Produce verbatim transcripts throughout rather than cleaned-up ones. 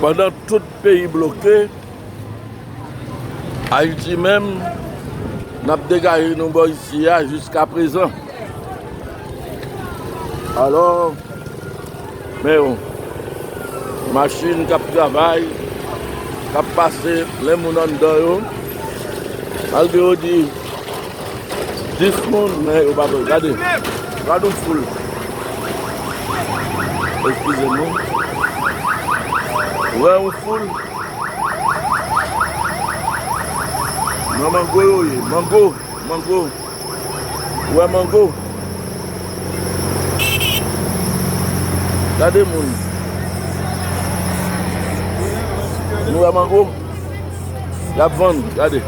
Pandan tout peyi bloke, Ayiti menm, n ap degaje nou bò isi a jiska prezan. Alò, men yo, machin k ap travay, k ap pase, plen moun anndan yo. Malgre yo di dis moun, men yo pa pran. Gade, gade yon foul. Eskize m, wi. Wè yon foul. Nan mango yo ye. Mango, mango. Ou wè mango? Gade moun. Nou wè mango? Y ap vann, gade.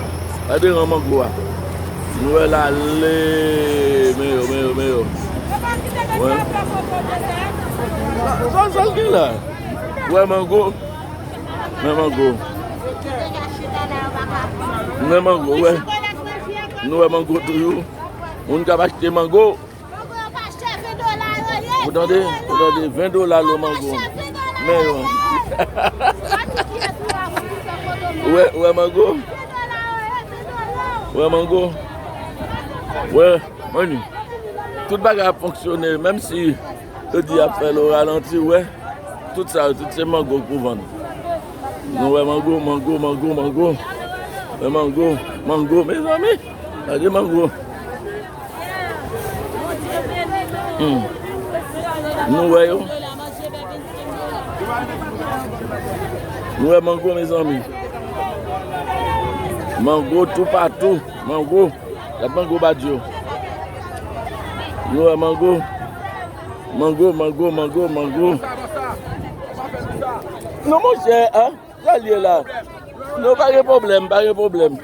Gade ran mango a. Nou wè l ale. Men yo, men yo, men yo. Wè. Sa, sa l gen la? Ou wè mango? Men mango. Men mango, wè. Nou wè mango toujou. Moun k ap achte mango. Ou tande? Ou tande? Ven dola lo mango. Men yo. Ou wè, ou wè mango? Ou wè mango? Ou wè, manmi. Tout bagay ap fonksyone, menm si yo di y ap fè l o ralanti, ou wè. Tout sa yo, tout se mango k pou vann. Nou wè mango, mango, mango, mango. Wè mango, mango, mezanmi. Gade mango. Hmm. Nou wè yo. Nou wè mango, mezanmi. Mango toupatou. Mango. Gad mango Badyo. Nou wè mango. Mango, mango, mango, mango. Non, monchè, a? Sa l ye la? Non, pa gen pwoblèm, pa gen pwoblèm.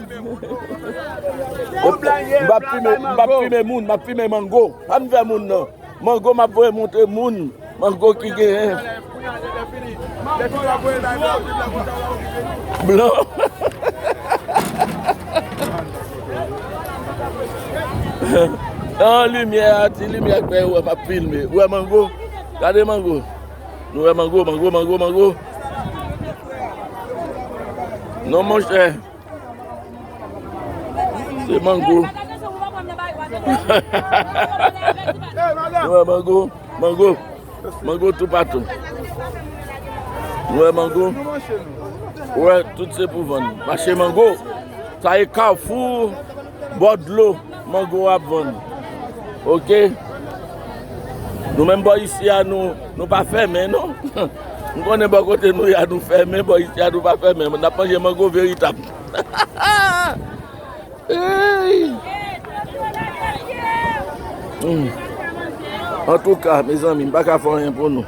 M p ap fimen, m p ap fimen moun, m ap fimen mango. Pa m fè moun, non. Mango, m ap voye montre moun. Mango ki genyen. Blan. An limyè a, ti limyè k fè yo wè m ap filme. Ou wè mango? Gade mango. Nou wè mango, mango, mango, mango. Non, monchè. Se mango. Nou wè mango, mango. Mango toupatou. Nou wè mango. Ou wè, tout se pou vann. Mache mango. Sa e Kafou. Bò dlo, mango ap vann. Oke? Nou menm bò isi a, nou, nou pa fèmen, non. M konnen bò kote nou ye a, nou fèmen, bò isi a, nou pa fèmen. N ap manje mango veritab. Ey! Hmm. Antouka, mezanmi, m pa ka fè anyen pou nou.